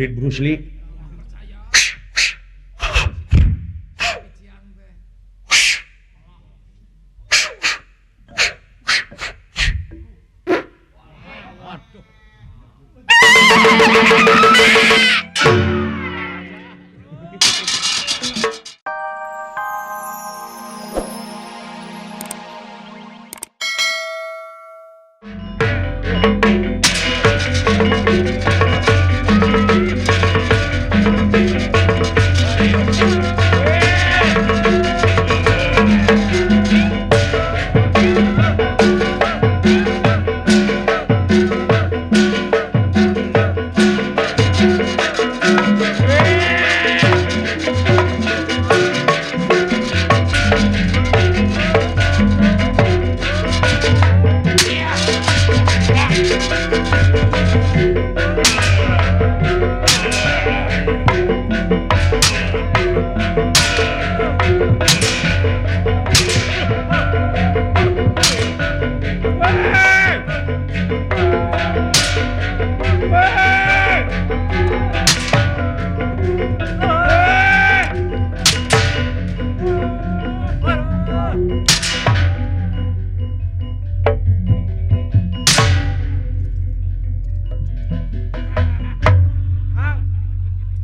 Murid Bruce Lee.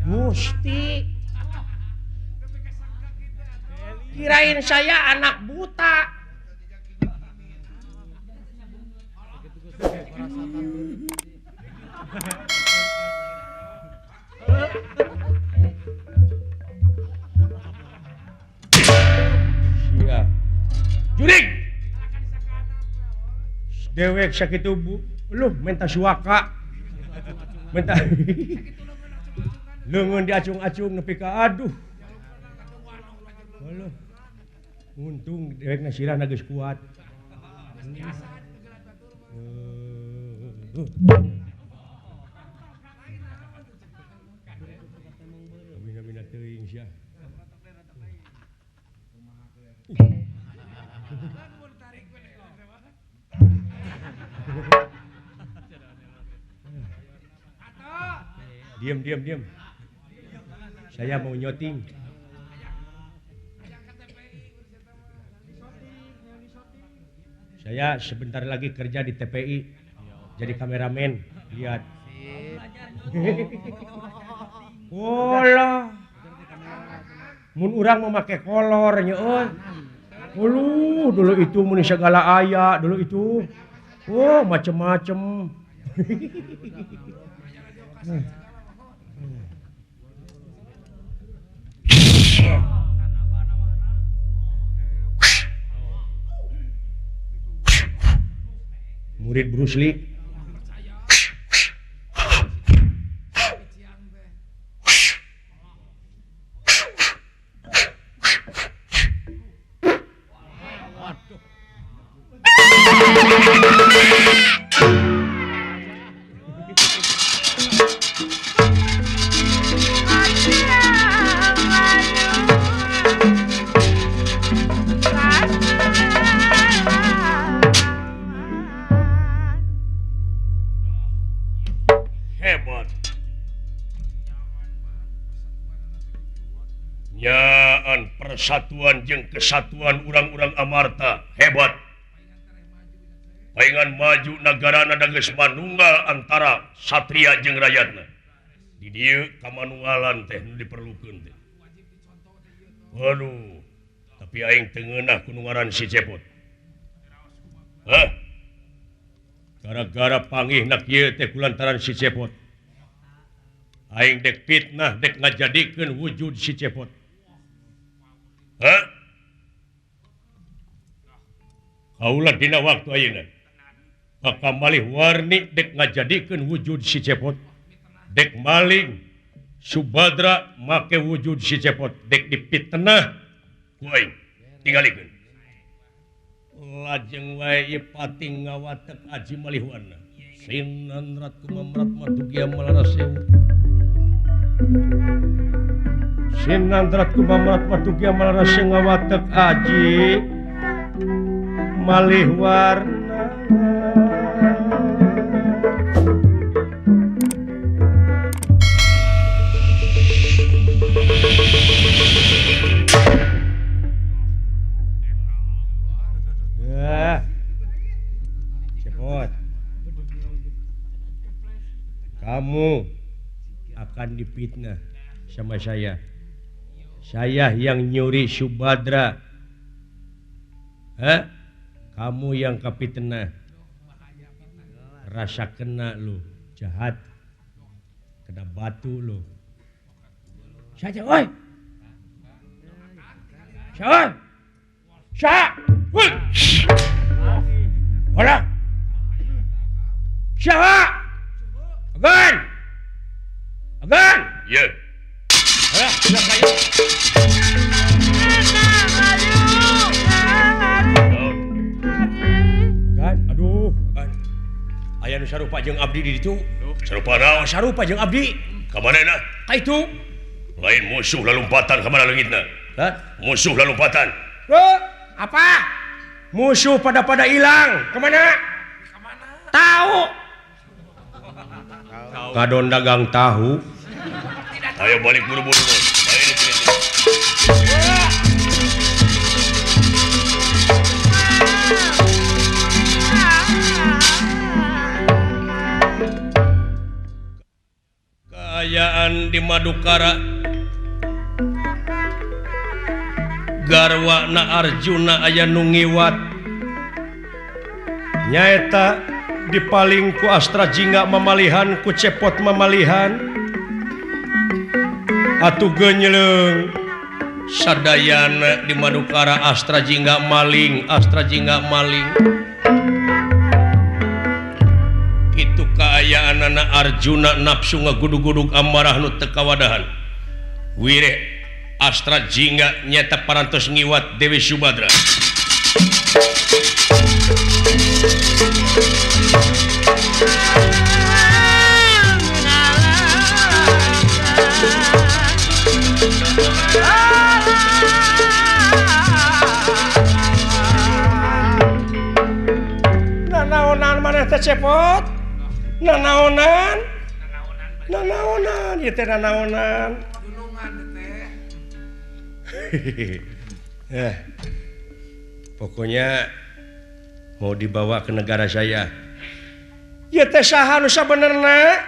Gusti, kirain saya anak buta. Sia. Jurig. Dewek sakitu bu, lu minta suaka. Minta leungeun diacung-acung nepi ka aduh. Aduh. Untung dewekna sirahna geus kuat. Bina-bina teuing sia. Diam, diam, diam. Saya mau nyoting. Saya sebentar lagi kerja di TPI. Jadi kameramen. Lihat. Olah. Mun urang mau make kolor nya euy. Uluh, dulu itu mun segala aya, dulu itu. Oh, macem-macem. Murid Bruce Lee. Hebat. Nyaan persatuan jeung kesatuan urang-urang Amarta hebat. Paingan maju nagarana da geus manunggal antara satria jeung rakyatna. Di dieu kamanunggalan teh nu diperlukeun teh. Waduh, tapi aing teu ngeunah ku nu ngaran si Cepot. Hah? Gara-gara panggihna kieu teh kulantaran si Cepot. Aing dek fitnah dek ngajadikeun wujud si Cepot. Hah? Kaula dina waktu ayeuna. Bakal malih warni dek ngajadikeun wujud si Cepot. Dek maling Subadra make wujud si Cepot dek dipitnah ku aing. Tingalikeun. Lajeng wae ieu pating ngawatek aji malihwana. Sinan rat kumamrat madugia malaraseu. Sinan rat kumamrat madugia malaraseu ngawatek aji malihwarna. Kamu akan dipitnah sama saya. Saya yang nyuri Subadra. Hah? Kamu yang kapitnah. Rasa kena lu, jahat. Kena batu lu. Saja, oi. Sa. Sa. Woi. Hola. Sa. Agan. Agan. Ye. Hola, sudah kayu. Agan, aduh, agan. Aya nu sarupa jeung abdi di ditu. Sarupa naon? Sarupa jeung abdi. Ka manehna? Ka itu. Lain musuh lalumpatan ka mana leungitna? Hah? Musuh lalumpatan. Loh, apa? Musuh pada hilang. Kemana? Kemana? Tahu. Kadon dagang tahu. Ayo balik buru-buru. Ayo ini. Kaayaan di Madukara. Garwana Arjuna aya nu ngiwat. Nyaeta dipaling ku Astra Jingga mamalihan ku Cepot mamalihan. Atuh genyeleung sadayana di Madukara Astra Jingga maling, Astra Jingga maling. Kitu kaayaanana Arjuna nafsu ngagudug-gudug amarah nu teu kawadahan. Wire Astra Jingga nyata parantos ngiwat Dewi Subadra. Nanaonan maneh teh Cepot? Nanaonan? Nanaonan ieu teh nanaonan. Pokoknya mau dibawa ke negara saya. Ya teh saha nu sabenerna?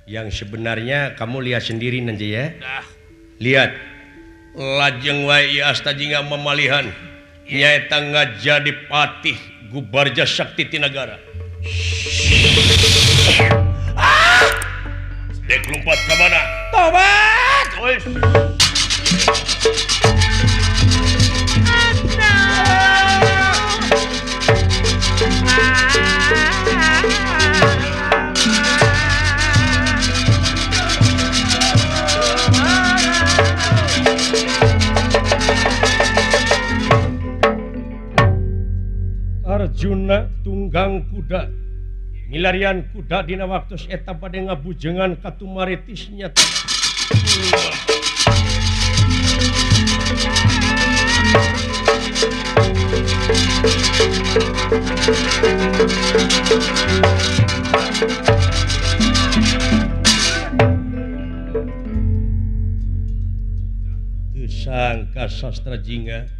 Yang sebenarnya kamu lihat sendiri nanti ya. Lihat. Lajeng wae ieu Asta Jingga mamalihan. Nyaeta ngajadi patih Gubarja Sakti Tinagara. Ah! Dek lompat ka mana? Tobat! Oi. Arjuna tunggang kuda milarian kuda dina waktu eta bade ngabujengan katumaritisnya. Teu sangka Sastra Jingga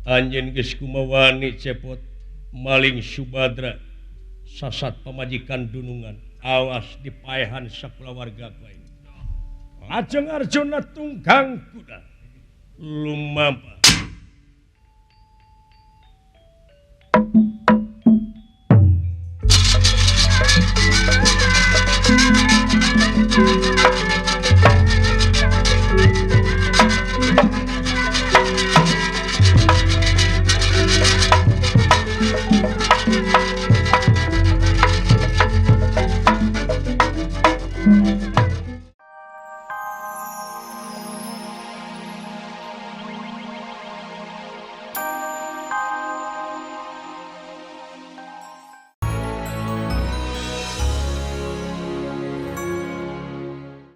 anjeun geus kumawani Cepot maling Subadra sasat pamajikan dunungan awas dipaehan sakulawarga ku aing. Lajeng Arjuna tunggang kuda lumampah